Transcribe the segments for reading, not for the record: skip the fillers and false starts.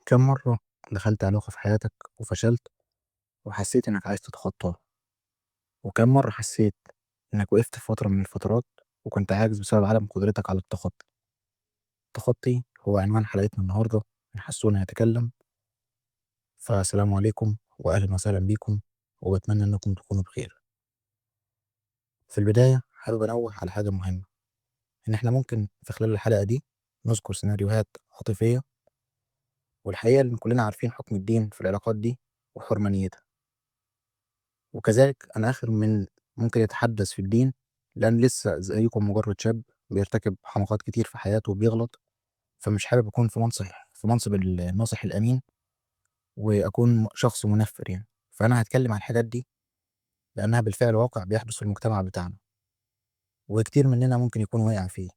كم مرة دخلت علاقة في حياتك وفشلت وحسيت إنك عايز تتخطاها؟ وكم مرة حسيت إنك وقفت في فترة من الفترات وكنت عاجز بسبب عدم قدرتك على التخطي؟ التخطي هو عنوان حلقتنا النهاردة من حسونا يتكلم. فالسلام عليكم وأهلا وسهلا بيكم، وبتمنى إنكم تكونوا بخير. في البداية حابب أنوه على حاجة مهمة، إن إحنا ممكن في خلال الحلقة دي نذكر سيناريوهات عاطفية، والحقيقة إن كلنا عارفين حكم الدين في العلاقات دي وحرمانيتها، وكذلك أنا آخر من ممكن يتحدث في الدين، لأن لسه زيكم مجرد شاب بيرتكب حماقات كتير في حياته وبيغلط، فمش حابب أكون في منصب الناصح الأمين وأكون شخص منفر. فأنا هتكلم عن الحاجات دي لأنها بالفعل واقع بيحدث في المجتمع بتاعنا، وكتير مننا ممكن يكون واقع فيه.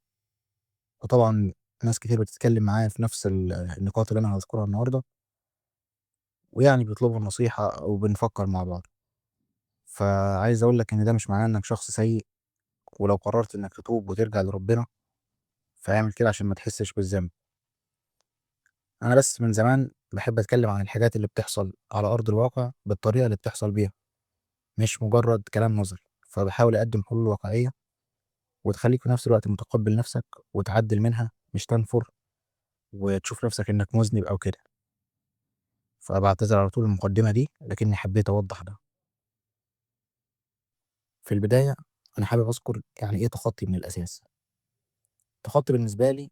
وطبعا ناس كتير بتتكلم معايا في نفس النقاط اللي أنا هذكرها النهاردة، ويعني بيطلبوا النصيحة وبنفكر مع بعض. فعايز أقول لك إن ده مش معناه إنك شخص سيء، ولو قررت إنك تتوب وترجع لربنا فاعمل كده عشان ما تحسش بالذنب. أنا بس من زمان بحب أتكلم عن الحاجات اللي بتحصل على أرض الواقع بالطريقة اللي بتحصل بيها، مش مجرد كلام نظري. فبحاول أقدم حلول واقعية وتخليك في نفس الوقت متقبل نفسك وتعدل منها، مش تنفر وتشوف نفسك إنك مذنب أو كده. فبعتذر على طول المقدمة دي، لكني حبيت أوضح ده. في البداية أنا حابب أذكر يعني إيه تخطي من الأساس. التخطي بالنسبة لي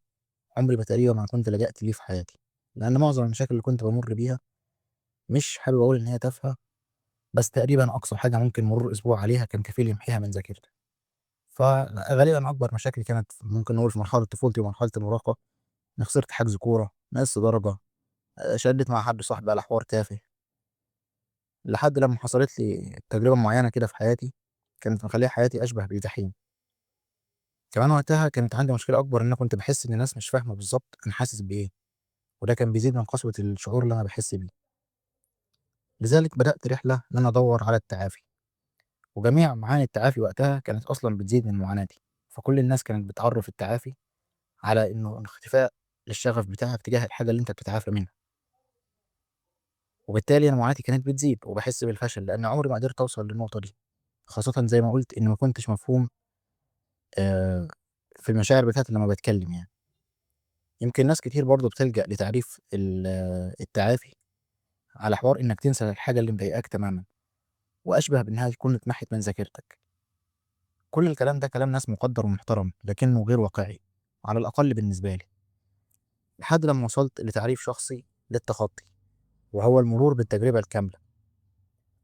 عمري ما تقريبا ما كنت لجأت ليه في حياتي، لأن معظم المشاكل اللي كنت بمر بيها مش حابب أقول إن هي تافهة، بس تقريبا أقصى حاجة ممكن مرور أسبوع عليها كان كفيل يمحيها من ذاكرتي. فغالبا أكبر مشاكل كانت ممكن نقول في مرحلة طفولتي ومرحلة المراهقة، إن خسرت حجز كورة، نقصت درجة، شدت مع حد صاحبي على حوار تافه، لحد لما حصلت لي تجربة معينة كده في حياتي كانت مخلية حياتي أشبه بالجحيم. كمان وقتها كانت عندي مشكلة أكبر، إن أنا كنت بحس إن الناس مش فاهمة بالظبط أنا حاسس بإيه، وده كان بيزيد من قسوة الشعور اللي أنا بحس بيه. لذلك بدأت رحلة إن أنا أدور على التعافي، وجميع معاني التعافي وقتها كانت أصلا بتزيد من معاناتي. فكل الناس كانت بتعرف التعافي على إنه اختفاء للشغف بتاعك تجاه الحاجة اللي أنت بتتعافى منها، وبالتالي أنا معاناتي كانت بتزيد وبحس بالفشل لأن عمري ما قدرت أوصل للنقطة دي، خاصة زي ما قلت إن ما كنتش مفهوم في المشاعر بتاعتي لما بتكلم. يمكن ناس كتير برضو بتلجأ لتعريف التعافي على حوار إنك تنسى الحاجة اللي مضايقاك تماما، وأشبه بإنها تكون اتمحت من ذاكرتك. كل الكلام ده كلام ناس مقدر ومحترم، لكنه غير واقعي على الأقل بالنسبة لي، لحد لما وصلت لتعريف شخصي للتخطي، وهو المرور بالتجربة الكاملة.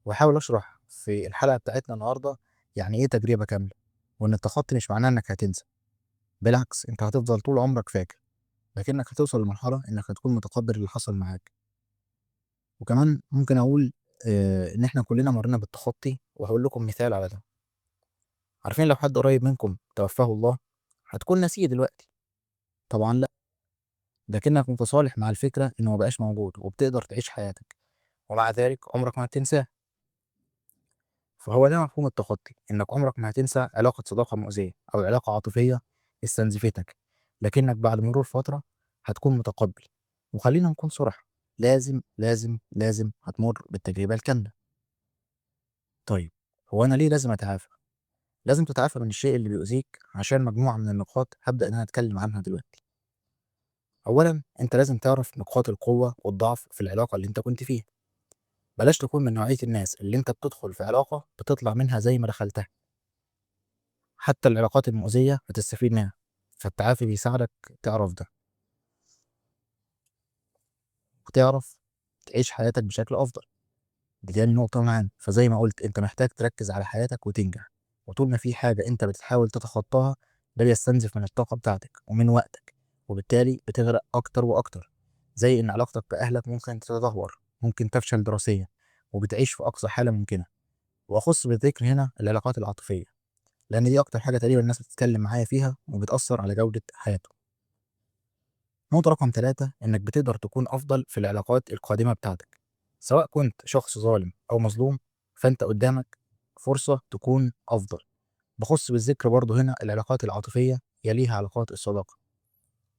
وهحاول أشرح في الحلقة بتاعتنا النهاردة يعني إيه تجربة كاملة، وإن التخطي مش معناه إنك هتنسى، بالعكس أنت هتفضل طول عمرك فاكر، لكنك هتوصل لمرحلة إنك هتكون متقبل اللي حصل معاك. وكمان ممكن أقول إن إحنا كلنا مرينا بالتخطي، وهقول لكم مثال على ده. عارفين لو حد قريب منكم توفاه الله هتكون ناسيه دلوقتي؟ طبعا لا، لكنك متصالح مع الفكرة إنه ما بقاش موجود وبتقدر تعيش حياتك، ومع ذلك عمرك ما هتنساه. فهو ده مفهوم التخطي، إنك عمرك ما هتنسى علاقة صداقة مؤذية أو علاقة عاطفية استنزفتك، لكنك بعد مرور فترة هتكون متقبل. وخلينا نكون صراحة، لازم لازم لازم هتمر بالتجربة الكاملة. طيب هو أنا ليه لازم أتعافى؟ لازم تتعافى من الشيء اللي بيؤذيك عشان مجموعة من النقاط هبدأ إن أنا أتكلم عنها دلوقتي. أولاً أنت لازم تعرف نقاط القوة والضعف في العلاقة اللي أنت كنت فيها. بلاش تكون من نوعية الناس اللي أنت بتدخل في علاقة بتطلع منها زي ما دخلتها. حتى العلاقات المؤذية بتستفيد منها، فالتعافي بيساعدك تعرف ده وتعرف تعيش حياتك بشكل أفضل. دي تاني نقطة معانا. فزي ما قلت أنت محتاج تركز على حياتك وتنجح، وطول ما في حاجة أنت بتحاول تتخطاها ده بيستنزف من الطاقة بتاعتك ومن وقتك، وبالتالي بتغرق أكتر وأكتر. زي إن علاقتك بأهلك ممكن تتدهور، ممكن تفشل دراسيا، وبتعيش في أقصى حالة ممكنة. وأخص بالذكر هنا العلاقات العاطفية، لأن دي أكتر حاجة تقريبا الناس بتتكلم معايا فيها وبتأثر على جودة حياتهم. نقطة رقم 3، إنك بتقدر تكون أفضل في العلاقات القادمة بتاعتك. سواء كنت شخص ظالم أو مظلوم، فأنت قدامك فرصة تكون أفضل. بخص بالذكر برضو هنا العلاقات العاطفية يليها علاقات الصداقة.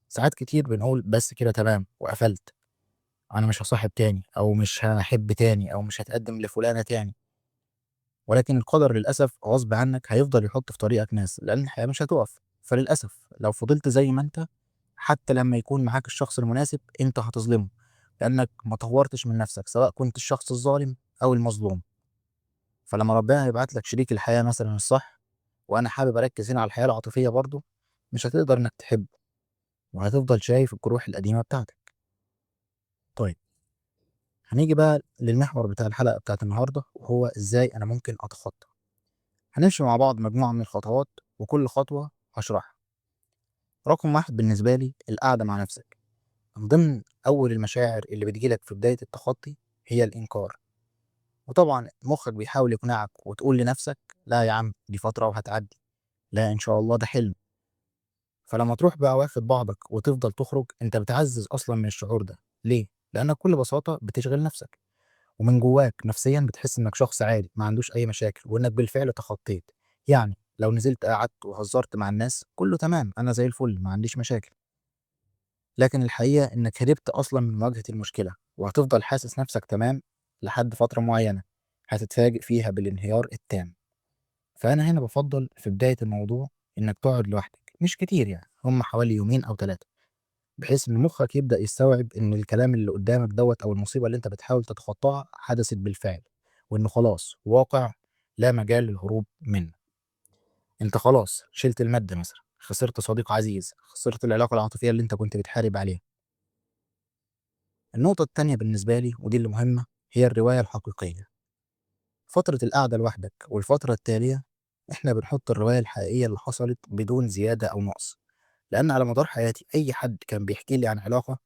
ساعات كتير بنقول بس كده تمام وقفلت، أنا مش هصاحب تاني، أو مش هحب تاني، أو مش هتقدم لفلانة تاني. ولكن القدر للأسف غصب عنك هيفضل يحط في طريقك ناس، لأن الحياة مش هتقف. فللأسف لو فضلت زي ما أنت، حتى لما يكون معاك الشخص المناسب أنت هتظلمه، لأنك ما طورتش من نفسك، سواء كنت الشخص الظالم أو المظلوم. فلما ربنا يبعت لك شريك الحياة مثلا الصح، وأنا حابب أركز هنا على الحياة العاطفية برضو، مش هتقدر إنك تحبه، وهتفضل شايف الجروح القديمة بتاعتك. طيب هنيجي بقى للمحور بتاع الحلقة بتاعت النهاردة، وهو إزاي أنا ممكن أتخطى. هنمشي مع بعض مجموعة من الخطوات، وكل خطوة هشرحها. رقم 1 بالنسبة لي القعدة مع نفسك. من ضمن أول المشاعر اللي بتجيلك في بداية التخطي هي الإنكار، وطبعا مخك بيحاول يقنعك وتقول لنفسك لا يا عم دي فترة وهتعدي، لا إن شاء الله ده حلم. فلما تروح بقى واخد بعضك وتفضل تخرج، انت بتعزز أصلا من الشعور ده. ليه؟ لأنك بكل بساطة بتشغل نفسك، ومن جواك نفسيا بتحس إنك شخص عادي ما عندوش أي مشاكل، وإنك بالفعل تخطيت. يعني لو نزلت قعدت وهزرت مع الناس كله تمام، أنا زي الفل ما عنديش مشاكل. لكن الحقيقة إنك هربت أصلا من مواجهة المشكلة، وهتفضل حاسس نفسك تمام لحد فترة معينة هتتفاجئ فيها بالانهيار التام. فأنا هنا بفضل في بداية الموضوع إنك تقعد لوحدك، مش كتير يعني، هم حوالي يومين أو 3، بحيث إن مخك يبدأ يستوعب إن الكلام اللي قدامك دوت أو المصيبة اللي أنت بتحاول تتخطاها حدثت بالفعل، وإنه خلاص واقع لا مجال للهروب منه. أنت خلاص شلت المادة مثلا، خسرت صديق عزيز، خسرت العلاقة العاطفية اللي أنت كنت بتحارب عليها. النقطة التانية بالنسبة لي، ودي اللي مهمة، هي الرواية الحقيقية. فترة القعدة لوحدك والفترة التالية إحنا بنحط الرواية الحقيقية اللي حصلت بدون زيادة أو نقص، لأن على مدار حياتي أي حد كان بيحكي لي عن علاقة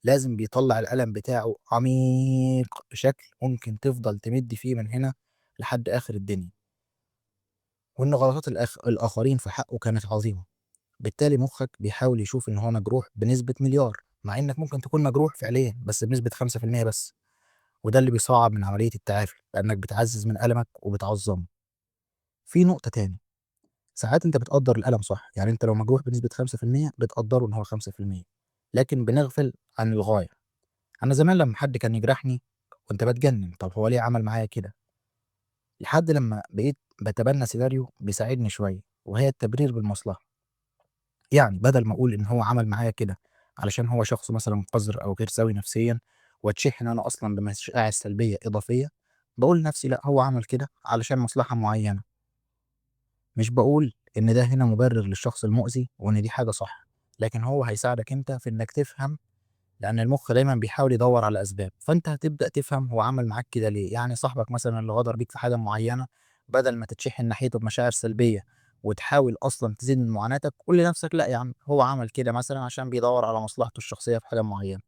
لازم بيطلع الألم بتاعه عميق بشكل ممكن تفضل تمد فيه من هنا لحد آخر الدنيا، وإن غلطات الآخرين في حقه كانت عظيمة. بالتالي مخك بيحاول يشوف إن هو مجروح بنسبة مليار، مع إنك ممكن تكون مجروح فعليا بس بنسبة 5% بس، وده اللي بيصعب من عملية التعافي، لأنك بتعزز من ألمك وبتعظمه. في نقطة تاني، ساعات أنت بتقدر الألم صح، يعني أنت لو مجروح بنسبة 5% بتقدره إن هو 5%، لكن بنغفل عن الغاية. أنا زمان لما حد كان يجرحني كنت بتجنن، طب هو ليه عمل معايا كده؟ لحد لما بقيت بتبنى سيناريو بيساعدني شوية، وهي التبرير بالمصلحة. يعني بدل ما أقول إن هو عمل معايا كده علشان هو شخص مثلا قذر أو غير سوي نفسيا واتشحن أنا أصلا بمشاعر سلبية إضافية، بقول لنفسي لا هو عمل كده علشان مصلحة معينة. مش بقول إن ده هنا مبرر للشخص المؤذي وإن دي حاجة صح، لكن هو هيساعدك أنت في إنك تفهم، لأن المخ دايما بيحاول يدور على أسباب، فأنت هتبدأ تفهم هو عمل معاك كده ليه. يعني صاحبك مثلا اللي غدر بيك في حاجة معينة، بدل ما تتشحن ناحيته بمشاعر سلبية وتحاول أصلا تزيد من معاناتك، قول لنفسك لا يا عم هو عمل كده مثلا عشان بيدور على مصلحته الشخصية في حاجة معينة.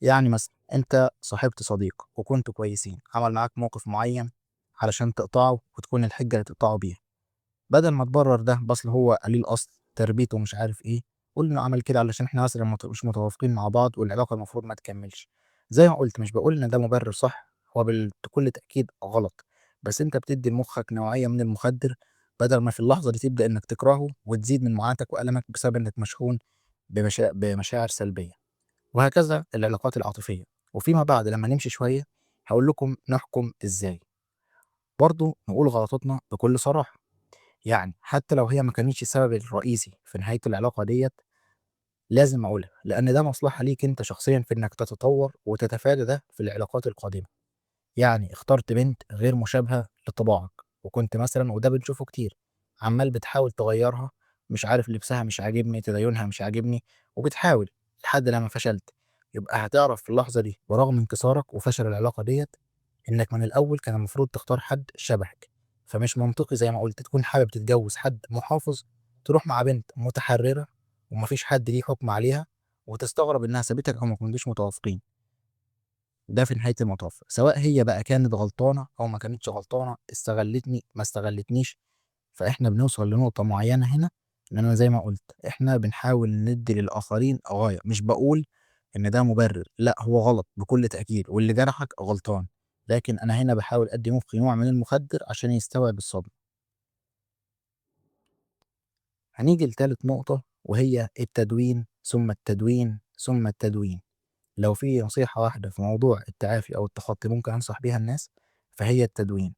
يعني مثلا أنت صاحبت صديق وكنتوا كويسين، عمل معاك موقف معين علشان تقطعه وتكون الحجة اللي تقطعه بيها، بدل ما تبرر ده بس هو قليل أصل تربيته مش عارف إيه، قول إنه عمل كده علشان إحنا مثلا مش متوافقين مع بعض والعلاقة المفروض ما تكملش. زي ما قلت مش بقول إن ده مبرر صح، هو بكل تأكيد غلط، بس أنت بتدي لمخك نوعية من المخدر بدل ما في اللحظة دي تبدأ إنك تكرهه وتزيد من معاناتك وألمك بسبب إنك مشحون بمشاعر سلبية. وهكذا العلاقات العاطفية. وفيما بعد لما نمشي شوية هقول لكم نحكم إزاي. برضو نقول غلطاتنا بكل صراحة، يعني حتى لو هي ما كانتش السبب الرئيسي في نهاية العلاقة ديت لازم أقولها، لأن ده مصلحة ليك أنت شخصيا في إنك تتطور وتتفادى ده في العلاقات القادمة. يعني اخترت بنت غير مشابهة لطباعك، وكنت مثلا، وده بنشوفه كتير، عمال بتحاول تغيرها، مش عارف لبسها مش عاجبني، تدينها مش عاجبني، وبتحاول لحد لما فشلت. يبقى هتعرف في اللحظة دي ورغم انكسارك وفشل العلاقة ديت إنك من الأول كان المفروض تختار حد شبهك. فمش منطقي زي ما قلت تكون حابب تتجوز حد محافظ تروح مع بنت متحررة ومفيش حد ليه حكم عليها وتستغرب إنها سابتك أو ما كنتوش متوافقين. ده في نهاية المطاف سواء هي بقى كانت غلطانة أو ما كانتش غلطانة، استغلتني ما استغلتنيش. فإحنا بنوصل لنقطة معينة هنا إن أنا زي ما قلت إحنا بنحاول ندي للآخرين غاية. مش بقول إن ده مبرر، لا هو غلط بكل تأكيد واللي جرحك غلطان، لكن أنا هنا بحاول أدي مخي نوع من المخدر عشان يستوعب الصدمة. هنيجي لتالت نقطة وهي التدوين ثم التدوين ثم التدوين. لو في نصيحة واحدة في موضوع التعافي أو التخطي ممكن أنصح بيها الناس فهي التدوين،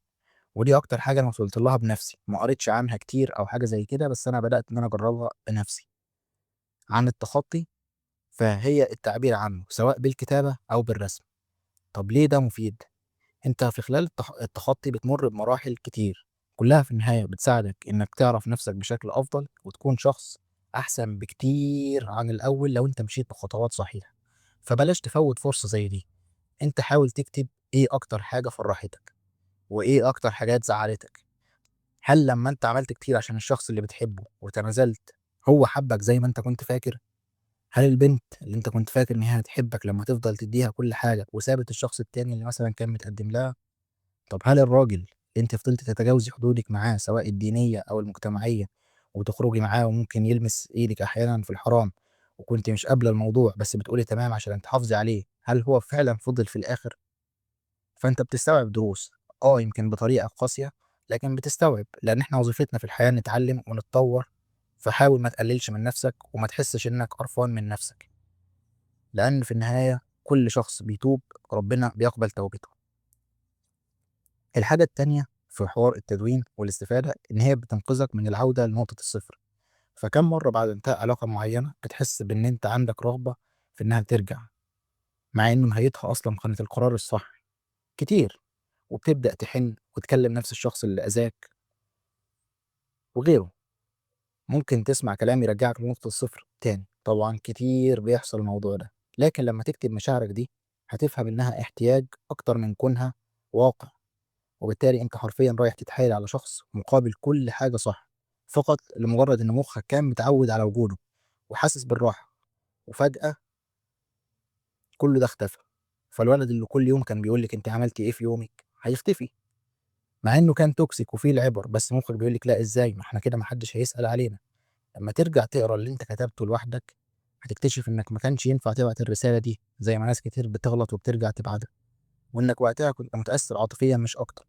ودي أكتر حاجة أنا وصلت لها بنفسي، ما قريتش عنها كتير أو حاجة زي كده، بس أنا بدأت إن أنا أجربها بنفسي. عن التخطي فهي التعبير عنه سواء بالكتابة أو بالرسم. طب ليه ده مفيد؟ أنت في خلال التخطي بتمر بمراحل كتير، كلها في النهاية بتساعدك إنك تعرف نفسك بشكل أفضل وتكون شخص أحسن بكتير عن الأول لو أنت مشيت بخطوات صحيحة. فبلاش تفوت فرصة زي دي. أنت حاول تكتب إيه أكتر حاجة فرحتك وإيه أكتر حاجات زعلتك. هل لما أنت عملت كتير عشان الشخص اللي بتحبه وتنازلت هو حبك زي ما أنت كنت فاكر؟ هل البنت اللي أنت كنت فاكر إن هي هتحبك لما تفضل تديها كل حاجة وسابت الشخص التاني اللي مثلا كان متقدم لها؟ طب هل الراجل اللي أنت فضلت تتجاوزي حدودك معاه سواء الدينية أو المجتمعية وتخرجي معاه وممكن يلمس إيدك أحيانا في الحرام وكنت مش قابلة الموضوع بس بتقولي تمام عشان تحافظي عليه، هل هو فعلا فضل في الآخر؟ فأنت بتستوعب دروس، يمكن بطريقة قاسية لكن بتستوعب، لأن إحنا وظيفتنا في الحياة نتعلم ونتطور. فحاول ما تقللش من نفسك وما تحسش إنك قرفان من نفسك، لأن في النهاية كل شخص بيتوب ربنا بيقبل توبته. الحاجة التانية في حوار التدوين والاستفادة إن هي بتنقذك من العودة لنقطة الصفر. فكم مرة بعد انتهاء علاقة معينة بتحس بإن أنت عندك رغبة في إنها ترجع، مع إن نهايتها أصلا كانت القرار الصح كتير، وبتبدأ تحن وتكلم نفس الشخص اللي أذاك وغيره. ممكن تسمع كلام يرجعك لنقطة الصفر تاني، طبعا كتير بيحصل الموضوع ده، لكن لما تكتب مشاعرك دي هتفهم إنها احتياج أكتر من كونها واقع، وبالتالي أنت حرفيا رايح تتحايل على شخص مقابل كل حاجة صح، فقط لمجرد إن مخك كان متعود على وجوده وحاسس بالراحة، وفجأة كل ده اختفى. فالولد اللي كل يوم كان بيقولك أنت عملتي إيه في يومك هيختفي، مع إنه كان toxic وفيه العبر، بس مخك بيقولك لا إزاي، ما إحنا كده ما حدش هيسأل علينا. لما ترجع تقرأ اللي أنت كتبته لوحدك هتكتشف إنك ما كانش ينفع تبعت الرسالة دي زي ما ناس كتير بتغلط وبترجع تبعتها، وإنك وقتها كنت متأثر عاطفيا مش أكتر،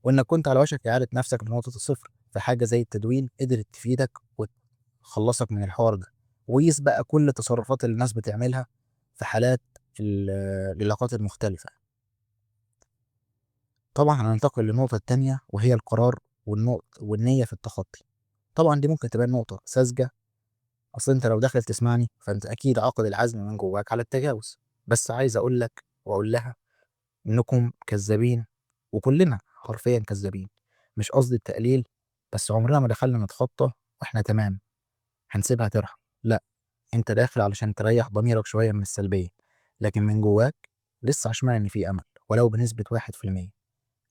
وإنك كنت على وشك إعادة نفسك لنقطة الصفر. فحاجة زي التدوين قدرت تفيدك وتخلصك من الحوار ده، وقيس بقى كل التصرفات اللي الناس بتعملها في حالات العلاقات المختلفة. طبعا هننتقل للنقطة التانية وهي القرار والنية في التخطي. طبعا دي ممكن تبان نقطة ساذجة، أصل أنت لو داخل تسمعني فأنت أكيد عاقد العزم من جواك على التجاوز، بس عايز أقول لك وأقول لها إنكم كذابين، وكلنا حرفيا كذابين. مش قصدي التقليل، بس عمرنا ما دخلنا نتخطى وإحنا تمام هنسيبها ترحم، لا، أنت داخل علشان تريح ضميرك شوية من السلبية، لكن من جواك لسه عشمان إن في أمل ولو بنسبة 1%.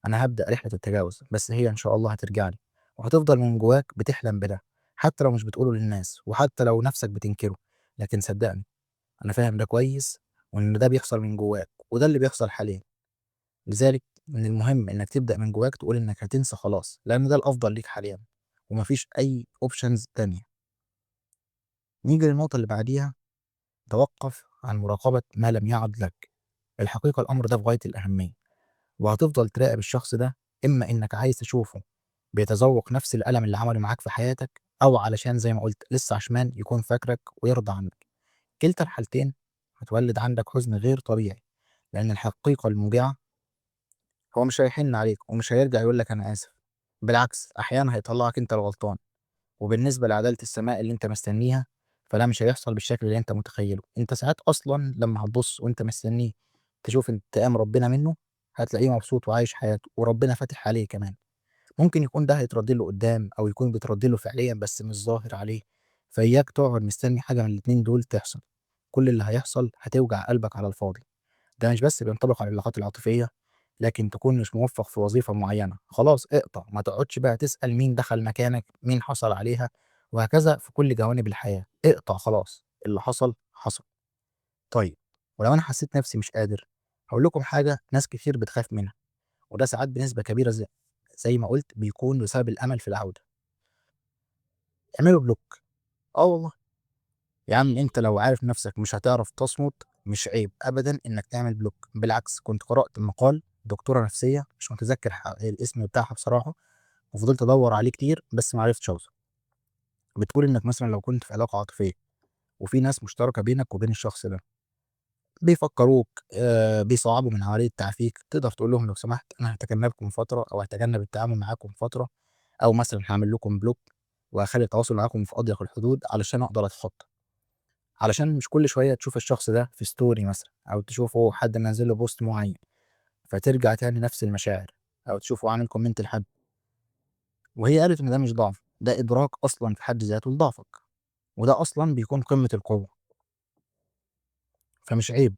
أنا هبدأ رحلة التجاوز، بس هي إن شاء الله هترجع لي، وهتفضل من جواك بتحلم بده حتى لو مش بتقوله للناس وحتى لو نفسك بتنكره، لكن صدقني أنا فاهم ده كويس، وإن ده بيحصل من جواك وده اللي بيحصل حاليا. لذلك من المهم إنك تبدأ من جواك تقول إنك هتنسى خلاص، لأن ده الأفضل ليك حاليا ومفيش أي أوبشنز تانية. نيجي للنقطة اللي بعديها، توقف عن مراقبة ما لم يعد لك. الحقيقة الأمر ده في غاية الأهمية، وهتفضل تراقب الشخص ده، إما إنك عايز تشوفه بيتذوق نفس الألم اللي عمله معاك في حياتك، أو علشان زي ما قلت لسه عشمان يكون فاكرك ويرضى عنك. كلتا الحالتين هتولد عندك حزن غير طبيعي، لأن الحقيقة الموجعة هو مش هيحن عليك ومش هيرجع يقول لك أنا آسف، بالعكس أحيانا هيطلعك أنت الغلطان. وبالنسبة لعدالة السماء اللي أنت مستنيها فلا، مش هيحصل بالشكل اللي أنت متخيله. أنت ساعات أصلا لما هتبص وأنت مستنيه تشوف انتقام ربنا منه هتلاقيه مبسوط وعايش حياته وربنا فاتح عليه كمان. ممكن يكون ده هيترد له قدام أو يكون بيترد له فعليا بس مش ظاهر عليه. فإياك تقعد مستني حاجة من الاتنين دول تحصل، كل اللي هيحصل هتوجع قلبك على الفاضي. ده مش بس بينطبق على العلاقات العاطفية، لكن تكون مش موفق في وظيفة معينة خلاص اقطع، ما تقعدش بقى تسأل مين دخل مكانك مين حصل عليها وهكذا في كل جوانب الحياة. اقطع خلاص، اللي حصل حصل. طيب ولو أنا حسيت نفسي مش قادر، هقول لكم حاجة ناس كتير بتخاف منها، وده ساعات بنسبة كبيرة زي ما قلت بيكون بسبب الأمل في العودة. اعملوا block. والله يا عم، انت لو عارف نفسك مش هتعرف تصمت مش عيب ابدا انك تعمل block. بالعكس، كنت قرأت مقال دكتورة نفسية مش متذكر الاسم بتاعها بصراحة، وفضلت ادور عليه كتير بس ما عرفتش اوصل. بتقول انك مثلا لو كنت في علاقة عاطفية وفي ناس مشتركة بينك وبين الشخص ده بيفكروك، بيصعبوا من عملية تعافيك، تقدر تقول لهم لو سمحت أنا هتجنبكم فترة، أو هتجنب التعامل معاكم فترة، أو مثلا هعمل لكم block وهخلي التواصل معاكم في أضيق الحدود علشان أقدر أتخطى. علشان مش كل شوية تشوف الشخص ده في story مثلا، أو تشوفه حد منزل له post معين فترجع تاني نفس المشاعر، أو تشوفه عامل comment لحد. وهي قالت إن ده مش ضعف، ده إدراك أصلا في حد ذاته لضعفك، وده أصلا بيكون قمة القوة. فمش عيب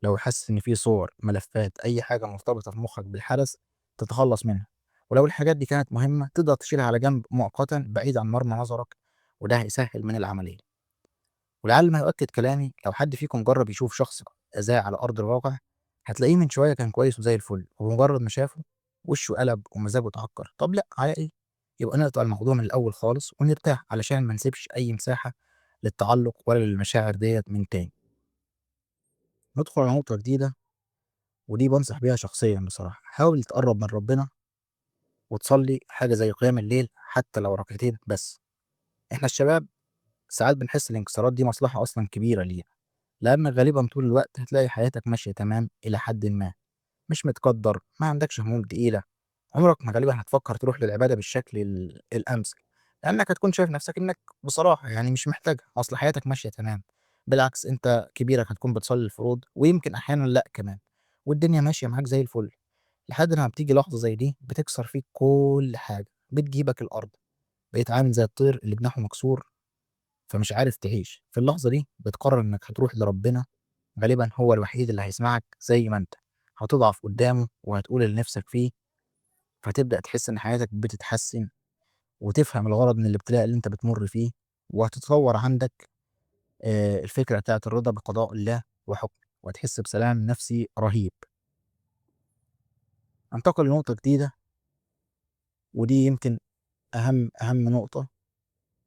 لو حاسس إن في صور، ملفات، أي حاجة مرتبطة في مخك بالحدث تتخلص منها، ولو الحاجات دي كانت مهمة تقدر تشيلها على جنب مؤقتا بعيد عن مرمى نظرك، وده هيسهل من العملية. ولعل ما يؤكد كلامي لو حد فيكم جرب يشوف شخص أذاه على أرض الواقع، هتلاقيه من شوية كان كويس وزي الفل، وبمجرد ما شافه وشه قلب ومزاجه اتعكر. طب لا، على إيه؟ يبقى نقطع الموضوع من الأول خالص ونرتاح، علشان ما نسيبش أي مساحة للتعلق ولا للمشاعر ديت من تاني. ندخل على نقطة جديدة، ودي بنصح بيها شخصيا بصراحة. حاول تقرب من ربنا وتصلي حاجة زي قيام الليل حتى لو ركعتين بس. احنا الشباب ساعات بنحس الانكسارات دي مصلحة أصلا كبيرة لينا، لأن غالبا طول الوقت هتلاقي حياتك ماشية تمام إلى حد ما، مش متقدر، ما عندكش هموم تقيلة، عمرك ما غالبا هتفكر تروح للعبادة بالشكل الأمثل، لأنك هتكون شايف نفسك إنك بصراحة يعني مش محتاجها، أصل حياتك ماشية تمام. بالعكس أنت كبيرك هتكون بتصلي الفروض، ويمكن أحيانا لأ كمان، والدنيا ماشية معاك زي الفل، لحد ما بتيجي لحظة زي دي بتكسر فيك كل حاجة، بتجيبك الأرض، بقيت عامل زي الطير اللي جناحه مكسور فمش عارف تعيش. في اللحظة دي بتقرر إنك هتروح لربنا، غالبا هو الوحيد اللي هيسمعك زي ما أنت، هتضعف قدامه وهتقول اللي نفسك فيه، فتبدأ تحس إن حياتك بتتحسن، وتفهم الغرض من الابتلاء اللي أنت بتمر فيه، وهتتطور عندك الفكرة بتاعت الرضا بقضاء الله وحكمه، وهتحس بسلام نفسي رهيب. انتقل لنقطة جديدة، ودي يمكن أهم نقطة،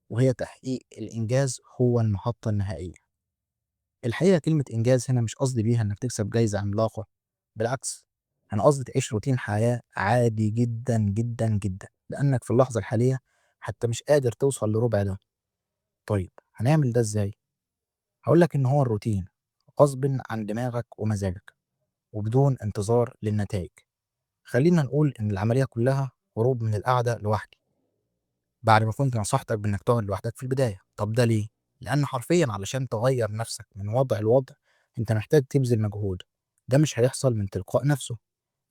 وهي تحقيق الإنجاز هو المحطة النهائية. الحقيقة كلمة إنجاز هنا مش قصدي بيها إنك تكسب جايزة عملاقة، بالعكس أنا قصدي تعيش روتين حياة عادي جدا جدا جدا، لأنك في اللحظة الحالية حتى مش قادر توصل لربع ده. طيب هنعمل ده إزاي؟ هقول لك إن هو الروتين غصب عن دماغك ومزاجك وبدون انتظار للنتائج. خلينا نقول إن العملية كلها هروب من القعدة لوحدي، بعد ما كنت نصحتك بإنك تقعد لوحدك في البداية. طب ده ليه؟ لأن حرفيا علشان تغير نفسك من وضع لوضع أنت محتاج تبذل مجهود، ده مش هيحصل من تلقاء نفسه.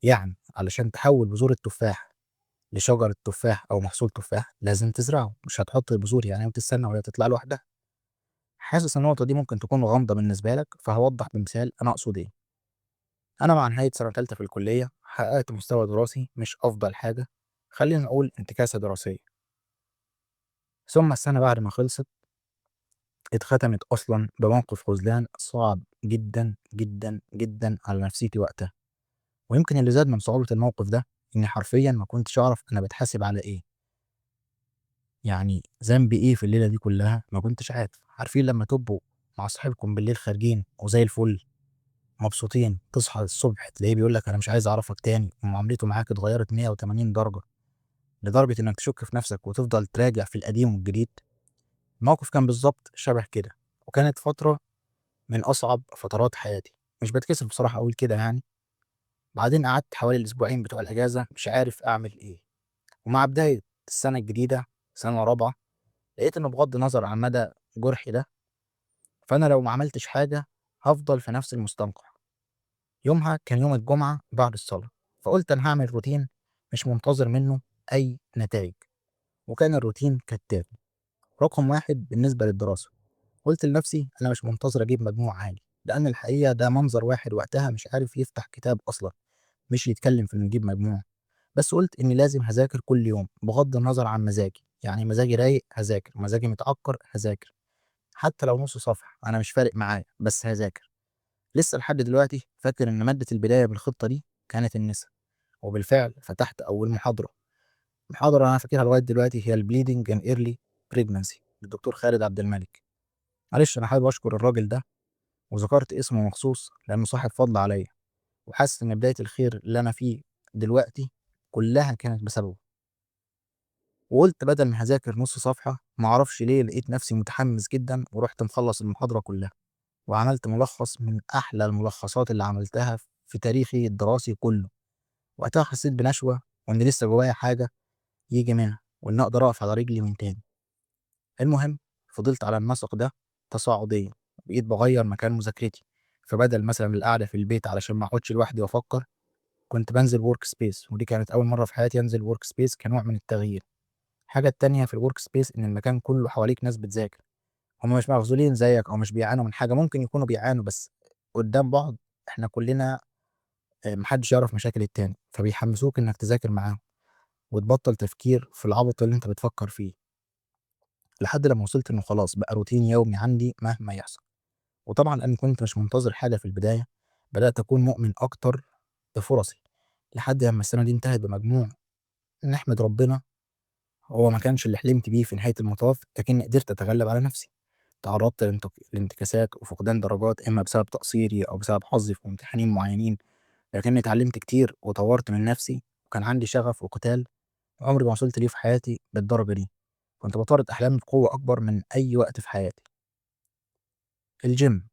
يعني علشان تحول بذور التفاح لشجرة تفاح أو محصول تفاح لازم تزرعه، مش هتحط البذور يعني وتستنى وهي تطلع لوحدها. حاسس إن النقطة دي ممكن تكون غامضة بالنسبة لك، فهوضح بمثال أنا أقصد إيه. أنا مع نهاية سنة تالتة في الكلية حققت مستوى دراسي مش أفضل حاجة، خلينا نقول انتكاسة دراسية. ثم السنة بعد ما خلصت اتختمت أصلا بموقف خذلان صعب جدا جدا جدا على نفسيتي وقتها. ويمكن اللي زاد من صعوبة الموقف ده إني حرفيا ما كنتش أعرف أنا بتحاسب على إيه، يعني ذنبي إيه في الليلة دي كلها ما كنتش عارف. عارفين لما تبقوا مع صاحبكم بالليل خارجين وزي الفل مبسوطين، تصحى الصبح تلاقيه بيقول لك أنا مش عايز أعرفك تاني، ومعاملته معاك اتغيرت 180 درجة، لدرجة إنك تشك في نفسك وتفضل تراجع في القديم والجديد. الموقف كان بالظبط شبه كده، وكانت فترة من أصعب فترات حياتي، مش بتكسف بصراحة أقول كده يعني. بعدين قعدت حوالي الأسبوعين بتوع الأجازة مش عارف أعمل إيه. ومع بداية السنة الجديدة سنة رابعة لقيت إنه بغض النظر عن مدى جرحي ده، فأنا لو ما عملتش حاجة هفضل في نفس المستنقع. يومها كان يوم الجمعة بعد الصلاة، فقلت أنا هعمل روتين مش منتظر منه أي نتائج، وكان الروتين كالتالي. رقم 1 بالنسبة للدراسة، قلت لنفسي أنا مش منتظر أجيب مجموع عالي، لأن الحقيقة ده منظر واحد وقتها مش عارف يفتح كتاب أصلا، مش يتكلم في إنه يجيب مجموع. بس قلت إني لازم هذاكر كل يوم بغض النظر عن مزاجي، يعني مزاجي رايق هذاكر، مزاجي متعكر هذاكر، حتى لو نص صفحة أنا مش فارق معايا بس هذاكر. لسه لحد دلوقتي فاكر إن مادة البداية بالخطة دي كانت النسا، وبالفعل فتحت أول محاضرة. محاضرة أنا فاكرها لغاية دلوقتي هي ال bleeding in early pregnancy للدكتور خالد عبد الملك. معلش أنا حابب أشكر الراجل ده، وذكرت اسمه مخصوص لأنه صاحب فضل عليا، وحاسس إن بداية الخير اللي أنا فيه دلوقتي كلها كانت بسببه. وقلت بدل ما هذاكر نص صفحة، معرفش ليه لقيت نفسي متحمس جدا ورحت مخلص المحاضرة كلها، وعملت ملخص من أحلى الملخصات اللي عملتها في تاريخي الدراسي كله. وقتها حسيت بنشوة وإن لسه جوايا حاجة يجي منها، وإن أقدر أقف على رجلي من تاني. المهم فضلت على النسق ده تصاعديا، بقيت بغير مكان مذاكرتي، فبدل مثلا القعدة في البيت علشان ما اقعدش لوحدي وافكر، كنت بنزل workspace، ودي كانت اول مرة في حياتي انزل workspace كنوع من التغيير. الحاجة التانية في ال workspace ان المكان كله حواليك ناس بتذاكر، هم مش مغزولين زيك او مش بيعانوا من حاجة، ممكن يكونوا بيعانوا بس قدام بعض احنا كلنا محدش يعرف مشاكل التاني، فبيحمسوك انك تذاكر معاهم وتبطل تفكير في العبط اللي انت بتفكر فيه. لحد لما وصلت انه خلاص بقى روتين يومي عندي مهما يحصل. وطبعا لان كنت مش منتظر حاجة في البداية، بدات اكون مؤمن اكتر بفرصي، لحد لما السنة دي انتهت بمجموع نحمد ربنا هو ما كانش اللي حلمت بيه في نهاية المطاف، لكن قدرت اتغلب على نفسي. تعرضت لانتكاسات وفقدان درجات، اما بسبب تقصيري او بسبب حظي في امتحانين معينين، لكني اتعلمت كتير وطورت من نفسي، وكان عندي شغف وقتال عمري ما وصلت ليه في حياتي بالدرجة دي. كنت بطارد احلامي بقوة اكبر من اي وقت في حياتي. الجيم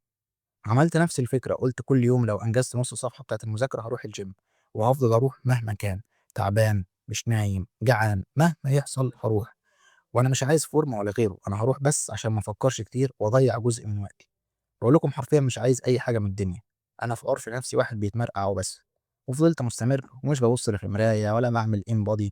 عملت نفس الفكرة، قلت كل يوم لو انجزت نص صفحة بتاعت المذاكرة هروح الجيم، وهفضل اروح مهما كان، تعبان، مش نايم، جعان، مهما يحصل هروح. وانا مش عايز فورمه ولا غيره، انا هروح بس عشان ما افكرش كتير واضيع جزء من وقتي. بقول لكم حرفيا مش عايز اي حاجة من الدنيا، انا في عرف نفسي واحد بيتمرقع وبس. وفضلت مستمر ومش ببص لا في المراية ولا بعمل InBody.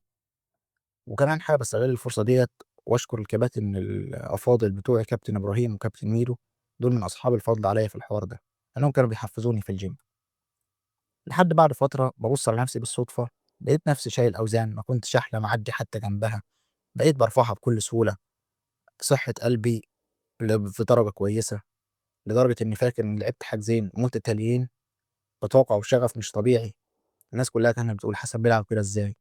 وكمان حابب استغل الفرصة ديت واشكر الكباتن الافاضل بتوعي، كابتن ابراهيم وكابتن ميرو، دول من اصحاب الفضل عليا في الحوار ده، لانهم كانوا بيحفزوني في الجيم. لحد بعد فترة ببص على نفسي بالصدفة، لقيت نفسي شايل اوزان ما كنتش احلم اعدي حتى جنبها، بقيت برفعها بكل سهولة. صحة قلبي في درجه كويسة، لدرجة اني فاكر اني لعبت حاجزين متتاليين بطاقة وشغف مش طبيعي. الناس كلها كانت بتقول حسن بيلعب كده ازاي،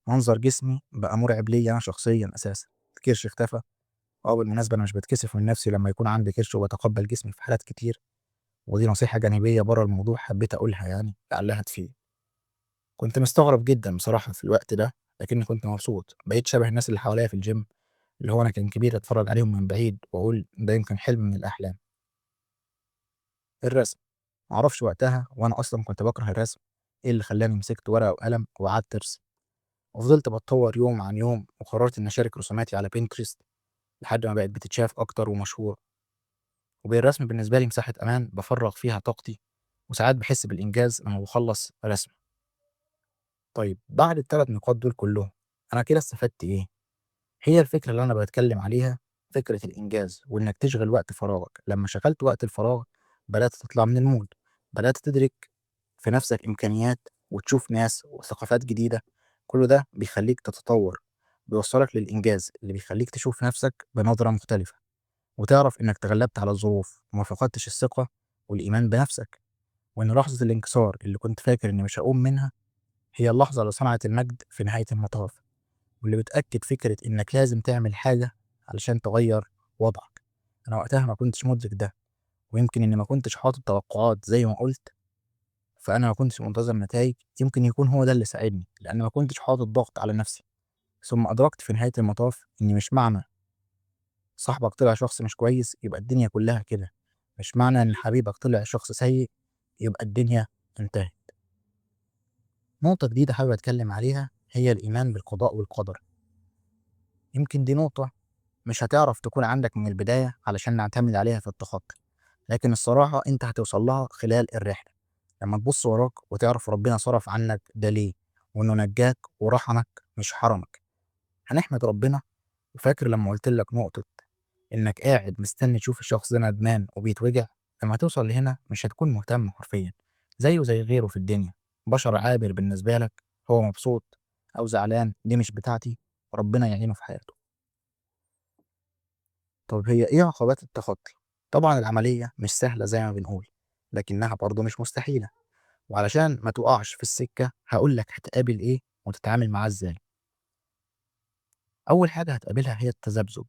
منظر جسمي بقى مرعب ليا انا شخصيا اساسا. الكرش اختفى. بالمناسبة انا مش بتكسف من نفسي لما يكون عندي كرش، وبتقبل جسمي في حالات كتير، ودي نصيحة جانبيه بره الموضوع حبيت اقولها لعلها تفيد. كنت مستغرب جدا بصراحة في الوقت ده، لكني كنت مبسوط. بقيت شبه الناس اللي حواليا في الجيم، اللي هو انا كان كبير اتفرج عليهم من بعيد واقول ده يمكن حلم من الاحلام. الرسم معرفش وقتها، وانا اصلا كنت بكره الرسم، ايه اللي خلاني مسكت ورقة وقلم وقعدت ارسم. وفضلت بتطور يوم عن يوم، وقررت اني اشارك رسوماتي على بنترست لحد ما بقت بتتشاف اكتر ومشهوره. وبالرسم بالنسبة لي مساحة امان بفرغ فيها طاقتي، وساعات بحس بالانجاز لما بخلص رسم. طيب بعد الثلاث نقاط دول كلهم انا كده استفدت ايه؟ هي الفكرة اللي انا بتكلم عليها، فكرة الانجاز وانك تشغل وقت فراغك. لما شغلت وقت الفراغ بدات تطلع من ال mood، بدات تدرك في نفسك امكانيات وتشوف ناس وثقافات جديدة. كل ده بيخليك تتطور، بيوصلك للإنجاز اللي بيخليك تشوف نفسك بنظرة مختلفة، وتعرف إنك تغلبت على الظروف وما فقدتش الثقة والإيمان بنفسك، وإن لحظة الانكسار اللي كنت فاكر إني مش هقوم منها هي اللحظة اللي صنعت المجد في نهاية المطاف، واللي بتأكد فكرة إنك لازم تعمل حاجة علشان تغير وضعك. أنا وقتها ما كنتش مدرك ده، ويمكن إني ما كنتش حاطط توقعات زي ما قلت، فأنا ما كنتش منتظر نتائج. يمكن يكون هو ده اللي ساعدني، لأن ما كنتش حاطط ضغط على نفسي. ثم أدركت في نهاية المطاف إن مش معنى صاحبك طلع شخص مش كويس يبقى الدنيا كلها كده، مش معنى إن حبيبك طلع شخص سيء يبقى الدنيا انتهت. نقطة جديدة حابب أتكلم عليها هي الإيمان بالقضاء والقدر. يمكن دي نقطة مش هتعرف تكون عندك من البداية علشان نعتمد عليها في التخطي، لكن الصراحة أنت هتوصل لها خلال الرحلة لما تبص وراك وتعرف ربنا صرف عنك ده ليه، وإنه نجاك ورحمك مش حرمك. هنحمد ربنا. وفاكر لما قلت لك نقطة إنك قاعد مستني تشوف الشخص ده ندمان وبيتوجع، لما توصل لهنا مش هتكون مهتم حرفيا، زيه زي غيره في الدنيا، بشر عابر بالنسبة لك، هو مبسوط أو زعلان دي مش بتاعتي، وربنا يعينه في حياته. طب هي إيه عقبات التخطي؟ طبعا العملية مش سهلة زي ما بنقول، لكنها برضه مش مستحيلة. وعلشان ما تقعش في السكة هقول لك هتقابل إيه وتتعامل معاه إزاي. أول حاجة هتقابلها هي التذبذب.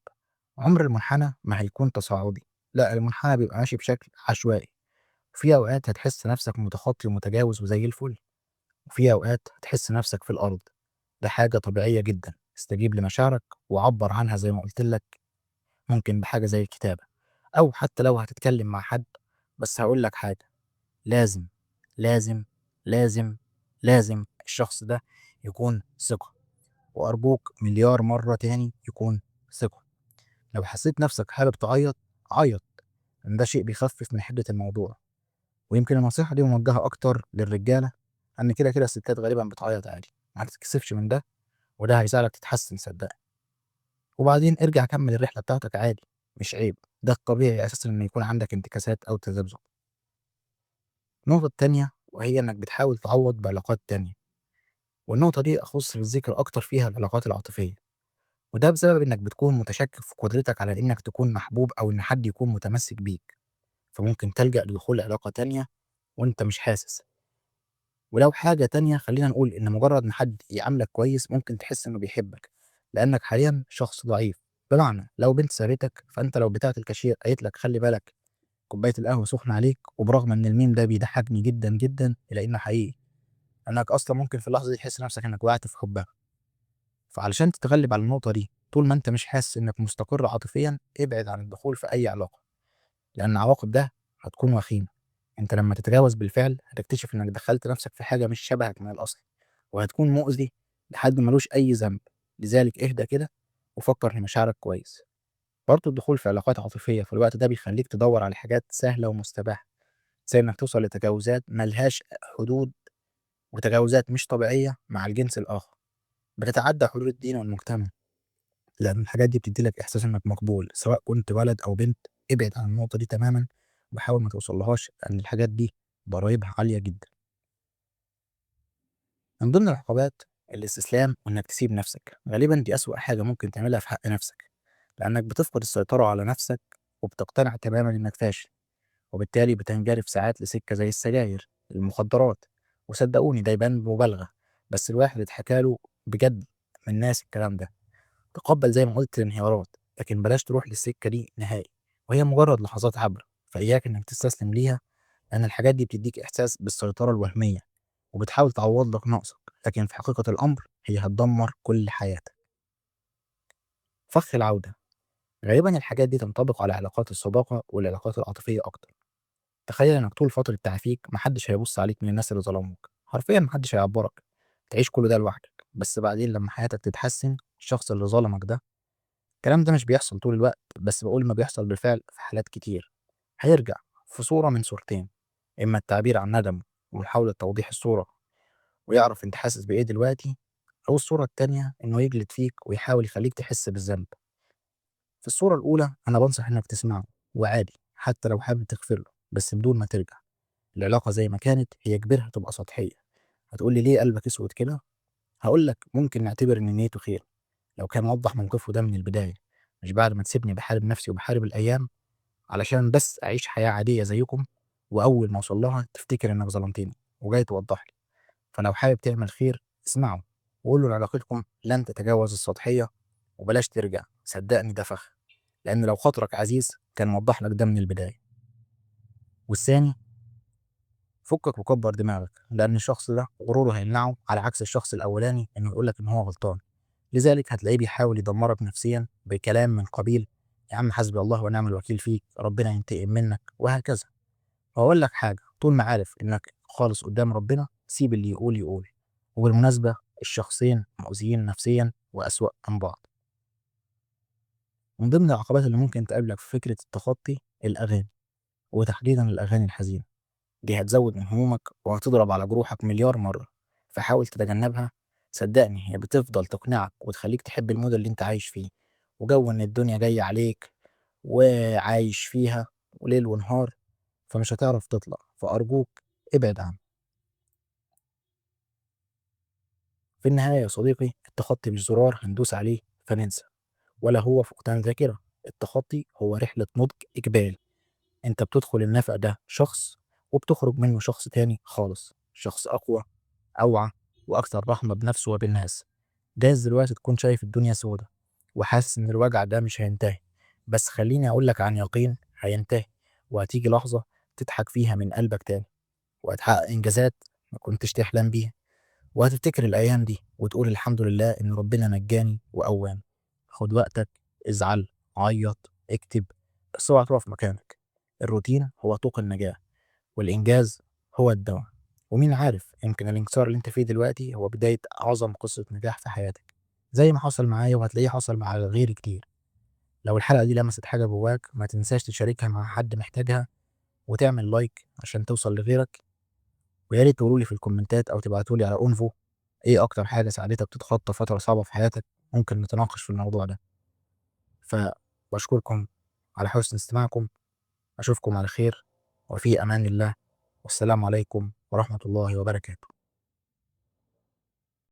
عمر المنحنى ما هيكون تصاعدي، لا، المنحنى بيبقى ماشي بشكل عشوائي. في أوقات هتحس نفسك متخطي ومتجاوز وزي الفل، وفي أوقات هتحس نفسك في الأرض. ده حاجة طبيعية جدا، استجيب لمشاعرك وعبر عنها زي ما قلت لك، ممكن بحاجة زي الكتابة أو حتى لو هتتكلم مع حد. بس هقول لك حاجة، لازم لازم لازم لازم الشخص ده يكون ثقة، وأرجوك مليار مرة تاني يكون ثقة. لو حسيت نفسك حابب تعيط عيط، لأن ده شيء بيخفف من حدة الموضوع. ويمكن النصيحة دي موجهة أكتر للرجالة، لأن كده كده الستات غالبا بتعيط عادي، ما تتكسفش من ده، وده هيساعدك تتحسن صدقني. وبعدين ارجع كمل الرحلة بتاعتك عادي، مش عيب، ده الطبيعي أساسا إن يكون عندك انتكاسات أو تذبذب. النقطة التانية وهي إنك بتحاول تعوض بعلاقات تانية، والنقطة دي أخص بالذكر أكتر فيها العلاقات العاطفية، وده بسبب إنك بتكون متشكك في قدرتك على إنك تكون محبوب أو إن حد يكون متمسك بيك، فممكن تلجأ لدخول علاقة تانية وإنت مش حاسس. ولو حاجة تانية خلينا نقول إن مجرد ما حد يعاملك كويس ممكن تحس إنه بيحبك، لأنك حاليا شخص ضعيف. بمعنى لو بنت سابتك، فأنت لو بتاعة الكاشير قالت لك خلي بالك كوباية القهوة سخنة عليك، وبرغم إن الميم ده بيضحكني جدا جدا إلا إنه حقيقي، لأنك أصلا ممكن في اللحظة دي تحس نفسك إنك وقعت في حبها. فعلشان تتغلب على النقطة دي، طول ما أنت مش حاسس إنك مستقر عاطفيا ابعد عن الدخول في أي علاقة، لأن عواقب ده هتكون وخيمة. أنت لما تتجاوز بالفعل هتكتشف إنك دخلت نفسك في حاجة مش شبهك من الأصل، وهتكون مؤذي لحد ملوش أي ذنب. لذلك اهدى كده وفكر في مشاعرك كويس. برضه الدخول في علاقات عاطفية في الوقت ده بيخليك تدور على حاجات سهلة ومستباحة، زي إنك توصل لتجاوزات ملهاش حدود وتجاوزات مش طبيعية مع الجنس الآخر، بتتعدى حدود الدين والمجتمع، لأن الحاجات دي بتدي لك إحساس إنك مقبول سواء كنت ولد أو بنت. ابعد عن النقطة دي تماما وحاول ما توصلهاش، لأن الحاجات دي ضرايبها عالية جدا. من ضمن العقبات الاستسلام وإنك تسيب نفسك. غالبا دي أسوأ حاجة ممكن تعملها في حق نفسك، لأنك بتفقد السيطرة على نفسك وبتقتنع تماما إنك فاشل، وبالتالي بتنجرف ساعات لسكة زي السجاير، المخدرات. وصدقوني ده يبان مبالغة، بس الواحد اتحكى له بجد من الناس الكلام ده. تقبل زي ما قلت الانهيارات، لكن بلاش تروح للسكة دي نهائي، وهي مجرد لحظات عابرة، فإياك إنك تستسلم ليها، لأن الحاجات دي بتديك إحساس بالسيطرة الوهمية وبتحاول تعوض لك نقصك، لكن في حقيقة الأمر هي هتدمر كل حياتك. فخ العودة. غالبا الحاجات دي تنطبق على علاقات الصداقة والعلاقات العاطفية أكتر. تخيل إنك طول فترة تعافيك محدش هيبص عليك من الناس اللي ظلموك، حرفيا محدش هيعبرك، تعيش كل ده لوحدك. بس بعدين لما حياتك تتحسن الشخص اللي ظلمك ده، الكلام ده مش بيحصل طول الوقت، بس بقول ما بيحصل بالفعل في حالات كتير، هيرجع في صورة من صورتين، إما التعبير عن ندمه ومحاولة توضيح الصورة ويعرف انت حاسس بإيه دلوقتي، أو الصورة التانية إنه يجلد فيك ويحاول يخليك تحس بالذنب. في الصورة الأولى أنا بنصح إنك تسمعه، وعادي حتى لو حابب تغفر له، بس بدون ما ترجع العلاقة زي ما كانت، هي كبيرها تبقى سطحية. هتقولي ليه قلبك أسود كده؟ هقولك ممكن نعتبر إن نيته خير لو كان وضح موقفه ده من البداية، مش بعد ما تسيبني بحارب نفسي وبحارب الأيام علشان بس أعيش حياة عادية زيكم، وأول ما أوصل لها تفتكر إنك ظلمتني وجاي توضح لي. فلو حابب تعمل خير اسمعه وقول له إن علاقتكم لن تتجاوز السطحية وبلاش ترجع، صدقني ده فخ، لأن لو خاطرك عزيز كان وضح لك ده من البداية. والثاني فكك وكبر دماغك، لأن الشخص ده غروره هيمنعه على عكس الشخص الأولاني إنه يقول لك إن هو غلطان، لذلك هتلاقيه بيحاول يدمرك نفسيا بكلام من قبيل يا عم حسبي الله ونعم الوكيل فيك، ربنا ينتقم منك، وهكذا. وأقول لك حاجة، طول ما عارف إنك خالص قدام ربنا سيب اللي يقول يقول. وبالمناسبة الشخصين مؤذيين نفسيا وأسوأ من بعض. من ضمن العقبات اللي ممكن تقابلك في فكرة التخطي الأغاني، وتحديدا الأغاني الحزينة، دي هتزود من همومك وهتضرب على جروحك مليار مرة، فحاول تتجنبها. صدقني هي بتفضل تقنعك وتخليك تحب ال mood اللي انت عايش فيه، وجو ان الدنيا جاية عليك وعايش فيها وليل ونهار، فمش هتعرف تطلع، فأرجوك ابعد عنه. في النهاية يا صديقي، التخطي مش زرار هندوس عليه فننسى، ولا هو فقدان ذاكرة. التخطي هو رحلة نضج إجباري، انت بتدخل النفق ده شخص وبتخرج منه شخص تاني خالص، شخص أقوى، أوعى، وأكثر رحمة بنفسه وبالناس. جايز دلوقتي تكون شايف الدنيا سودة وحاسس إن الوجع ده مش هينتهي، بس خليني أقولك عن يقين هينتهي، وهتيجي لحظة تضحك فيها من قلبك تاني، وهتحقق إنجازات ما كنتش تحلم بيها، وهتفتكر الأيام دي وتقول الحمد لله إن ربنا نجاني وقواني. خد وقتك، ازعل، عيط، اكتب، بس اوعى تقف مكانك. الروتين هو طوق النجاة، والإنجاز هو الدواء. ومين عارف، يمكن الانكسار اللي انت فيه دلوقتي هو بداية أعظم قصة نجاح في حياتك، زي ما حصل معايا وهتلاقيه حصل مع غيري كتير. لو الحلقة دي لمست حاجة جواك، ما تنساش تشاركها مع حد محتاجها، وتعمل like عشان توصل لغيرك. ويا ريت تقولولي في الكومنتات أو تبعتولي على أونفو إيه أكتر حاجة ساعدتك تتخطى فترة صعبة في حياتك، ممكن نتناقش في الموضوع ده. فبشكركم على حسن استماعكم، أشوفكم على خير وفي أمان الله، والسلام عليكم ورحمة الله وبركاته.